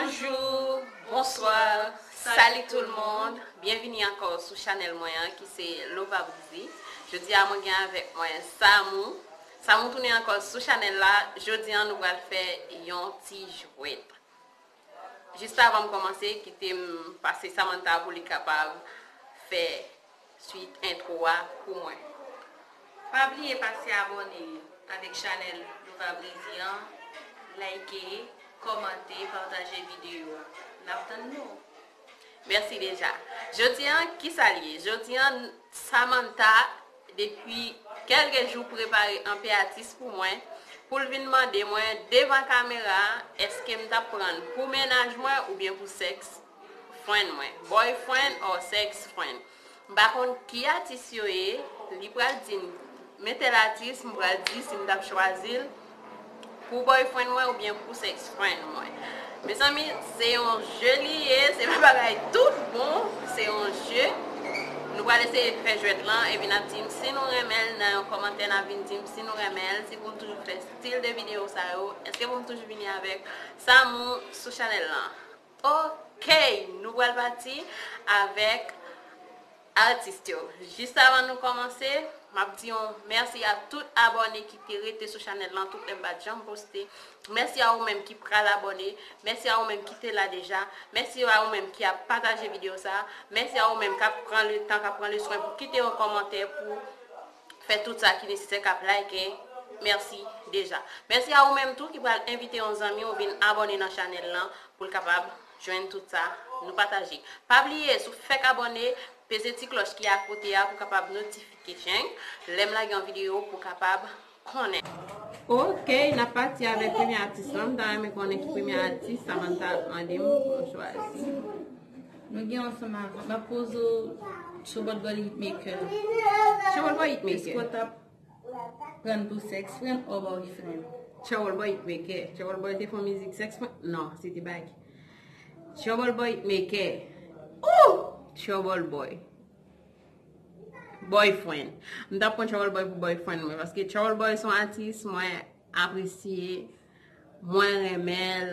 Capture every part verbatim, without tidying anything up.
Bonjou, bonswa, salut tout le monde. Byenvini ankò sou chanèl mwen an ki se Lova Brizi. Jodi a mwen gen avèk mwen Samou. Samou tounen ankò sou chanèl la. Jodi a nou pral fè yon ti jwèt. Jis avan m kòmanse, kite m pase Samantha pou li kapab fè swit entwo a pou mwen. Pa bliye pase abòne avèk chanèl Lova Brizi an, like, kòmante, pataje videyo a. N ap tann nou. Mèsi deja. Jodi an, kisa l ye? Jodi an, Samantha depi kèlke jou prepare anpe atis pou mwen, pou l vin mande mwen devan kamera a, èske m t ap pran l pou mennaj mwen oubyen pou sex friend mwen, boyfriend or sex friend. M pa konn ki atis yo ye, li pral di m, men tèl atis, m pral di si m t ap chwazi l pou boyfriend mwen oubyen pou sex friend mwen. Mezanmi, se yon je li ye, se pa bagay tout bon, se yon je. Nou pral eseye fè jwèt lan, epi n ap di m si nou renmen l nan yon kòmantè, n ap vin di m si nou renmen l, si pou m toujou fè stil de videyo sa yo, èske pou m toujou vini avèk Samou sou chanèl lan. Ok, nou pral pati avèk atis yo. Jis avan nou kòmanse, m ap di yon mèsi a tout abòne ki te rete sou chanèl lan tout lè m pa t janm poste. Mèsi a ou menm ki pral abòne. Mèsi a ou menm ki te la deja. Mèsi a ou menm ki ap pataje videyo sa. Mèsi a ou menm k ap pran le tan, k ap pran le swen pou kite yon kòmantè, pou fè tout sa ki nesesè, k ap like. Mèsi deja. Mèsi a ou menm tou ki pral envite yon zanmi w vin abòne nan chanèl lan pou l kapab jwenn tout sa nou pataje. Pa bliye, si w fèk abòne, peze ti klòch ki akote a pou kapab notification lè m lage yon videyo pou kapab konnen. Ok, n ap pati avèk premye atis lan. M ta renmen konnen ki premye atis Samantha mande m pou m chwazi. Nou gen ansanm avè m ap poze w Trouble Boy Hitmaker. Trouble Boy Hitmaker. Èske w t ap pran l pou sex friend or boyfriend? Trouble Boy Hitmaker. Trouble Boy te fè yon mizik sex friend? Non, se te Baky. Trouble Boy Hitmaker. Ooh! Trouble Boy. Boyfriend. M t ap pran Trouble Boy pou boyfriend mwen, paske Trouble Boy se yon atis mwen apresye, mwen renmen l.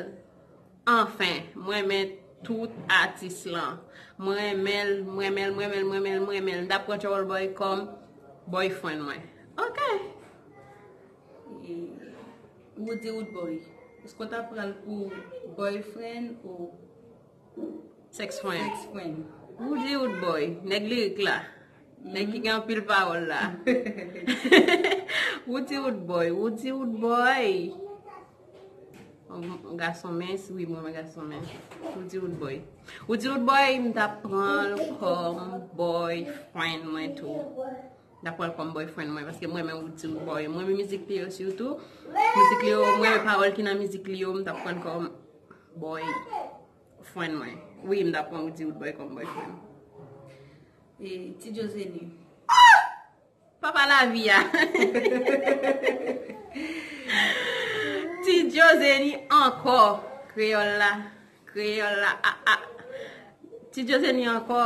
Anfen, mwen renmen tout atis lan. Mwen renmen l, mwen renmen l, mwen renmen l, mwen renmen l, mwen renmen l. M t ap pran Trouble Boy kòm boyfriend mwen. Ok. E, Roody Roodboy. Èske w t ap pran l pou boyfriend ou sex friend? Sex friend. Roody Roodboy, nèg lirik la. Nèg ki gen anpil pawòl la. Roody Roodboy, Roody Roodboy. Yon gason mens, wi, mwen, mwen gason mens. Roody Roodboy. Roody Roodboy, m t ap pran l kòm boyfriend mwen tou. M t ap pran l kòm boyfriend mwen, paske mwen renmen Roody Roodboy. Mwen renmen mizik li yo sitou. Mizik li yo, mwen renmen pawòl ki nan mizik li yo, m t ap pran l kòm boyfriend mwen. Wi, m t ap pran Roody Roodboy kòm boyfriend. E, Ti Djozeni. Papa lavi a. Ti Djozeni ankò. Kreyòl la. Kreyòl la. Ah, ah. Ti Djozeni ankò,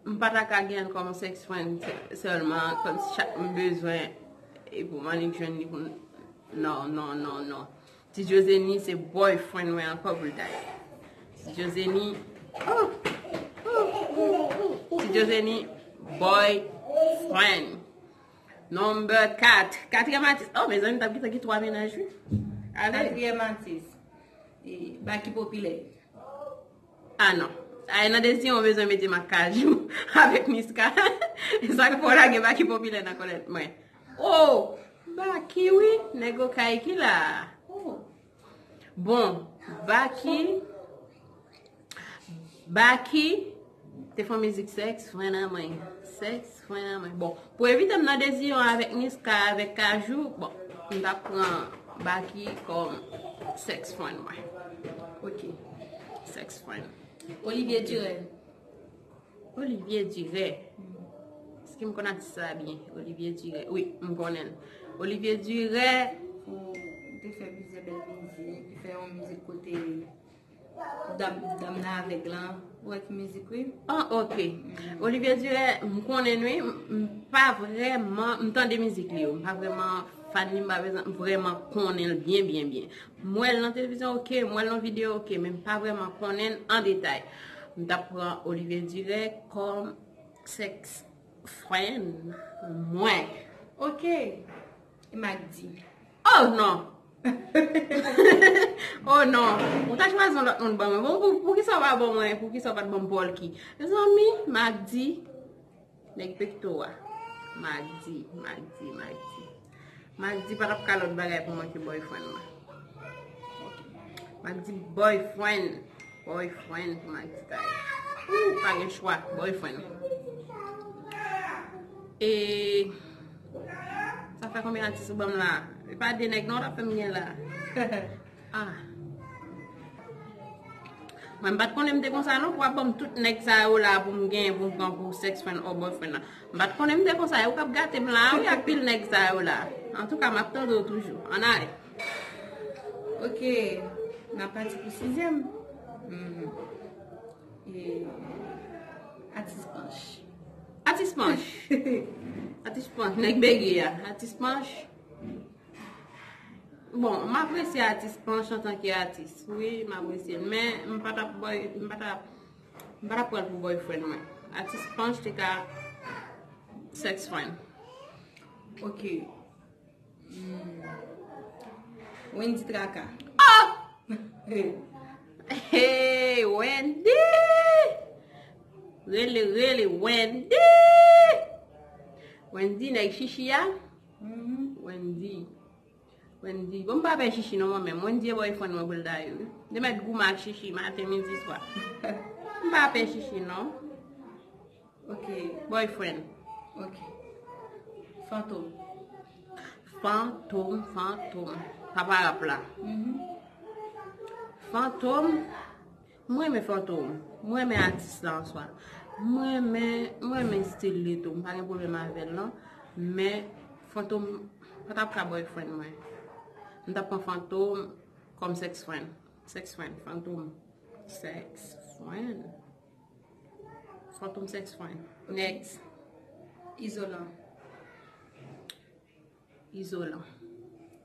m pa ta ka gen l kòm sex friend sèlman, kòm si chak m bezwen, e pou m annik jwenn li pou m, non, non, non, non. Ti Djozeni se boyfriend mwen ankò pou l ta ye. Ti Djozeni, oh, oh, oh, oh. Ti Djozeni, boyfriend. Number kat. Katriyèm atis. Oh, mezanmi, m t ap gentan gen twa mennaj, wi. Ale. Katriyèm atis. E, Baky Popilè. Ah non. Ay, nan dezisyon, ou bezwen mete m ak Kajou avèk Niska. E sa k fè w lage Baky Popilè nan kòlèt mwen. Oh! Baky, wi. Nèg Okay ki la. Oh. Bon, Baky. Baky te fè yon mizik sex friend an mwen. Sex friend an mwen. Bon, pou evite m nan dezisyon avèk Niska, avèk Kajou, bon, m t ap pran Baky kòm sex friend mwen. Ok. Sex friend. Olivier Duré. Olivier Duré. Èske m konn atis sa byen? Olivier Duré. Wi, m konnen l. Olivier Duré. Ou te fè plizyè bèl mizik. Li fè yon mizik kote dam, dam nan avèg lan. Ou wè ki mizik, wi? Ah, ok. Olivier Duré, m konnen l, wi. M, m pa vrèman, m tande mizik li yo. M pa vrèman Fanny, m pa bezwen vrèman konnen l byen, byen, byen. M wè l nan televizyon, oke, m wè l nan videyo, oke, men m pa vrèman konnen l an detay. M t ap pran Olivier Durey kòm sex friend mwen. Oke. E Magdi? Oh non! Oh non! Ou ta chwazi yon lòt moun ban mwen. Bon, pou, pou ki sa w pa ban mwen? Pou ki sa w pa t ban m Polky? Mezanmi, Magdi, nèg pekto a. Magdi, Magdi, Magdi. Magdi pa t ap ka lòt bagay pou mwen ke boyfriend mwen. Magdi boyfriend. Boyfriend pou Magdi ta ye. Ooh, pa gen chwa. Boyfriend. E sa fè konbyen atis ou ban m la? E pa de nèg non w t ap fè m gen la. Ah. Mwen m pa t konnen m te konsa non, pou w ap ban m tout nèg sa yo la pou m gen, pou m pran pou sex friend or boyfriend la. M pa t konnen m te konsa, e ou k ap gate m la wi ak pil nèg sa yo la. Antouka, m ap tande w toujou. Ann ale. Oke, n ap pati pou sizyèm. Mhm. E, atis Panch. Atis Panch. Atis Panch, nèg bege a. Atis Panch. Bon, m apresye atis Panch antanke atis. Wi, m apresye l. Men, m pa t ap boy, m pa t ap, m pa t ap pran l pou boyfriend mwen. Atis Panch te ka sex friend. Oke. Hmm. Wendy Traka. Oh! Hey, Wendy! Rele, rele, Wendy! Wendy, nèg chichi a? Mhm. Wendy. Wendy. Bon, m pa pè chichi non, mwen menm. Wendy e boyfriend mwen pou l ta ye, wi. Li mèt goumen ak chichi, maten, midi, swa. M pa pè chichi non. Ok. Boyfriend. Ok. Fantom. Fantom, Fantom. Papa rap la. Mhm. Fantom. Mwen renmen Fantom. Mwen renmen atis la an swa. Mwen renmen, mwen renmen stil li tou. M pa gen pwoblèm avè l non. Men Fantom pa t ap ka boyfriend mwen. M t ap pran Fantom kòm sex friend. Sex friend, Fantom. Sex friend. Fantom sex friend. Next. Izolan. Izolan.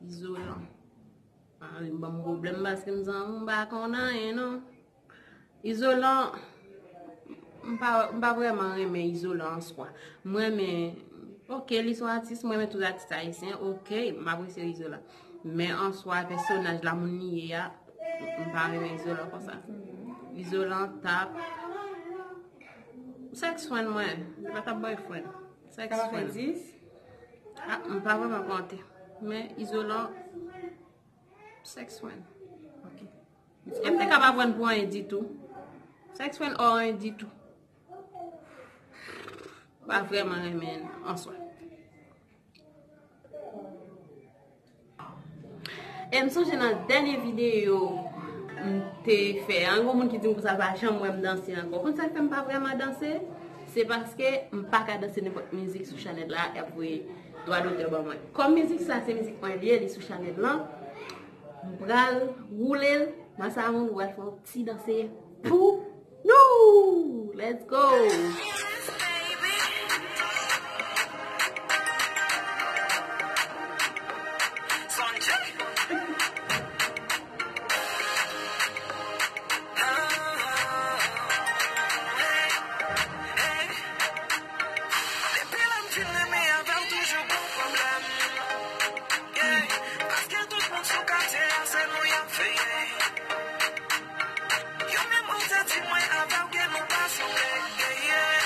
Izolan. Pa vin ban m pwoblèm paske m zanmi w, m pa konn anyen non. Izolan, m pa, m pa vrèman renmen Izolan an swa. M renmen, ok, li se yon atis, m renmen tout atis ayisyen, ok, m apresye Izolan. Men an swa, pèsonaj la, moun li ye a, m pa renmen Izolan konsa. Izolan t ap sex friend mwen, li pa t ap boyfriend. Sex friend. Sa pa fè dis? Ah, m pa vrèman konte. Men Izolan, sex friend. Ok. E m te ka pa pran l pou anyen ditou. Sex friend or anyen ditou. Pa vrèman renmen an swa. E m sonje nan dènye videyo m te fè a, yon moun ki di m konsa l pa janm wè m danse ankò. Konn sa k fè m pa vrèman danse? Se paske m pa ka danse nenpòt mizik sou chanèl la, y ap voye dwa dotè ban mwen. Kòm mizik sa se mizik mwen li ye, li sou chanèl lan, m pral woule l, Masamoun, ou pral fè yon ti danse pou nou! Let's go! Depi lè m fin renmen avè w, toujou gon pwoblèm. Yeah, paske tout moun sou katye a, se nou y ap veye. Yo menm ou te di mwen avè w ke nou pa sanble, yeah, yeah.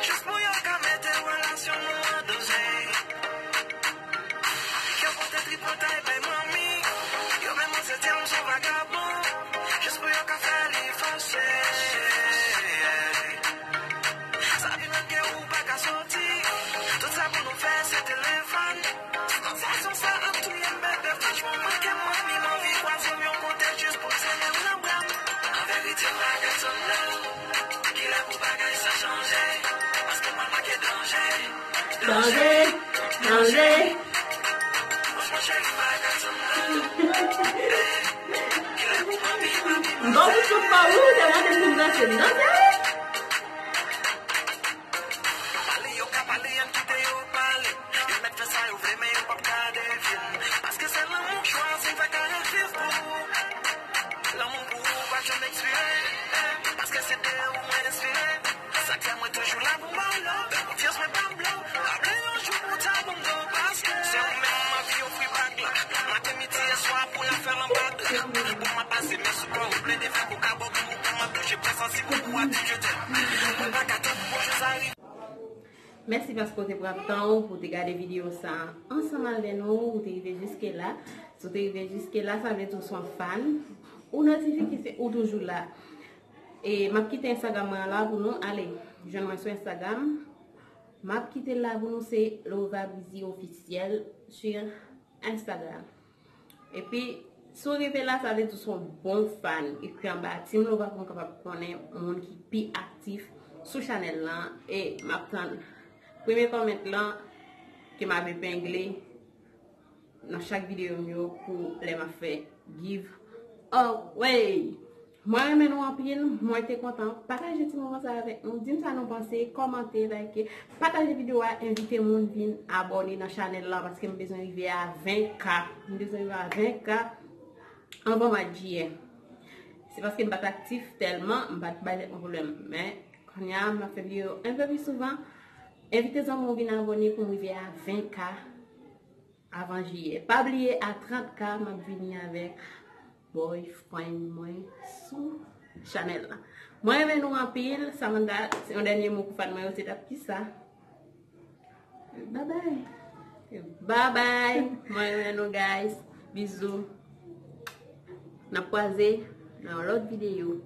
Jis pou yo ka mete relasyon nou an danje. Yo pote tripotay bay manmi. Yo menm ou te di m se yon vagabon. Jis pou yo ka fè li fache. Sa vin rete ou pa ka soti. Tout sa pou nou fè se telefòn. Konvèsasyon sa ap touye m, bebe, franchman, manke m, manmi, m anvi kwaze w yon kote jis pou w sere m nan bra m. An verite, m pa ka sanble w. Kilè pou bagay sa chanje? Paske mwen manke danje. Danje, danje. Franchman, cheri, m pa ka sanble w. Kilè pou manmi, manmi, m ba w tout pa ou, te mande m pou m danse, m danse. Pale, yo ka pale, ann kite yo pale. Yo mèt fè sa yo vle, men yo p ap ka Ou pa janm ekspire, paske se de ou mwen enspire. Sa k fè mwen toujou la pou m ba w love. Konfyans mwen pa blow. Pa bliye yon jou pou w ta ban m do, paske se ou menm m anvi ofri bag la. Maten, midi e swa pou la fè lan bag la. Pou m ap pase men sou kò w, plede fè koka bò pou ou, pou m ap touche pwen sansib ou pou atitid. Mwen pa ka tann bonjou sa rive. Mèsi paske w te pran tan w pou w te gade videyo sa a ansanm avè nou, ou te rive jiske la. Si w te rive jiske la, sa vle di w se yon fan. Ou notifye ke se ou toujou la. E m ap kite Instagram mwen an la pou nou. Ale, jwenn mwen sou Instagram. M ap kite l la pou nou, se Lova Brizy Officiel sur Instagram. Epi, si w rive la, sa vle di w se yon bon fan. Ekri anba Team Lova pou m kapab konnen moun ki pi aktif sou chanèl lan. E m ap tann premye kòmant lan ke m ap epengle nan chak videyo m yo pou lè m ap fè giveaway. Mwen renmen nou anpil, mwen te kontan. Pataje ti moman sa avèk nou. Di m sa nou panse, kòmante, like, pataje videyo a, envite moun vin abòne nan chanèl la paske m bezwen rive a ven K. M bezwen rive a ven K anvan mwa jiyè. Se paske m pa t aktif tèlman, m pa t bay tèt mwen pwoblèm. Men, kounye a, m ap fè videyo enpe pi souvan. Envite zanmi w vin abòne pou m rive a ven K avan jiyè. Pa bliye, a trant K, m ap vini avèk boyfriend mwen sou chanèl la. Mwen renmen nou anpil. Samantha, se yon dènye mo pou fan mwen yo, se t ap kisa? Babay. Babay. Mwen renmen nou, guys. Bizou. N ap kwaze nan yon lòt videyo.